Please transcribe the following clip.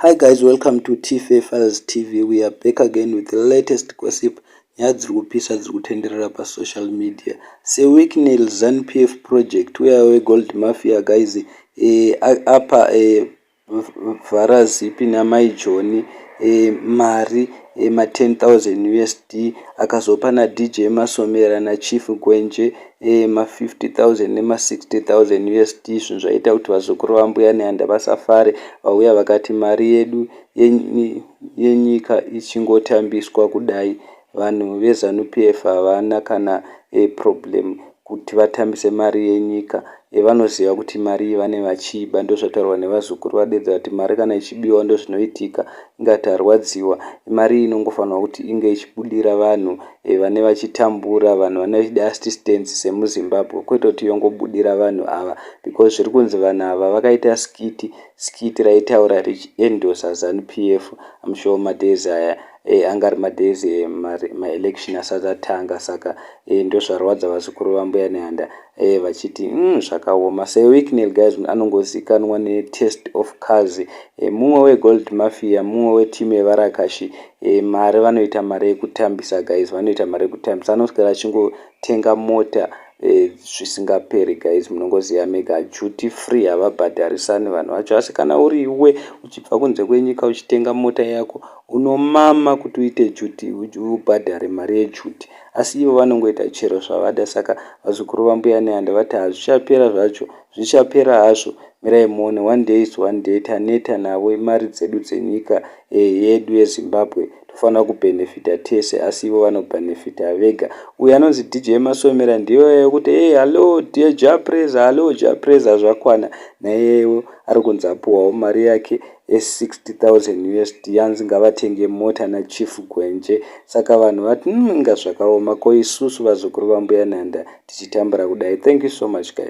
Hi guys, welcome to TFA Files TV. We are back again with the latest gossip. Nyaya dziri kupisa dziri kutenderera pasocial media. Sir Wicknell ZANU PF project uya weGold Mafia, guys, apa Vharazipi naMai John mari ma10,000 USD, akazopa naDJ Masomera naChief Gwenje ma50,000 nema60,000 USD. Zvinhu zvaita kuti vazukuru vaMbuya Nehanda vasafare. Vauya vakati mari yedu yenyika ichingotambiswa kudai, vanhu veZANU PF havana kana problem kuti vatambise mari yenyika. Vanoziva kuti mari iyi vane vachiiba. Ndozvataurwa nevazukuru vadedza kuti mari kana ichibiwa ndozvinoitika. Ingati arwadziwa, mari iyi inongofanirwa kuti inge ichibudira vanhu vane vachitambura, vanhu vane vachida assistance semuZimbabwe, kwete kuti yongobudira vanhu ava, because zviri kunzi vanhu ava vakaita skit raitaura richiendorsa ZANU PF. I'm sure madays aya anga ari madays maelection asati atanga, saka ndozvarwadza vazukuru vaMbuya Nehanda vachiti zvakaoma. Sir Wicknell, guys, anongozikanwa netaste of cars, mumwe weGold Mafia, mumwe wetimu yevarakashi. Mari vanoita mari yekutambisa, guys, vanoita mari yekutambisa. Anoswera achingotenga mota zvisingaperi, guys, munongoziva mega. Duty free havabhadharisani vanhu vacho, asi kana uri iwe uchibva kunze kwenyika uchitenga mota yako, unomama kuti uite duty, ubhadhare mari yeduty, asi ivo vanongoita chero zvavada. Saka vazukuru vaMbuya Nehanda vati hazvichapera zvacho, zvichapera hazvo, mirai muone. One day is one day. Taneta navo. Mari dzedu dzenyika yedu yeZimbabwe tofanira kubhenefita tese, asi ivo vanobhenefita vega. Uyu anonzi DJ Masomera ndiyo yekuti, "Hey, hallo dear Japresa, hallo Japresa." Zvakwana naiyewo ari kunzi apuhwawo mari yake e60,000 USD, yanzi ngavatenge mota naChief Gwenje. Saka vanhu vati inga zvakaoma, ko isusu vazukuru vaMbuya Nehanda tichitambura kudai? Thank you so much, guys.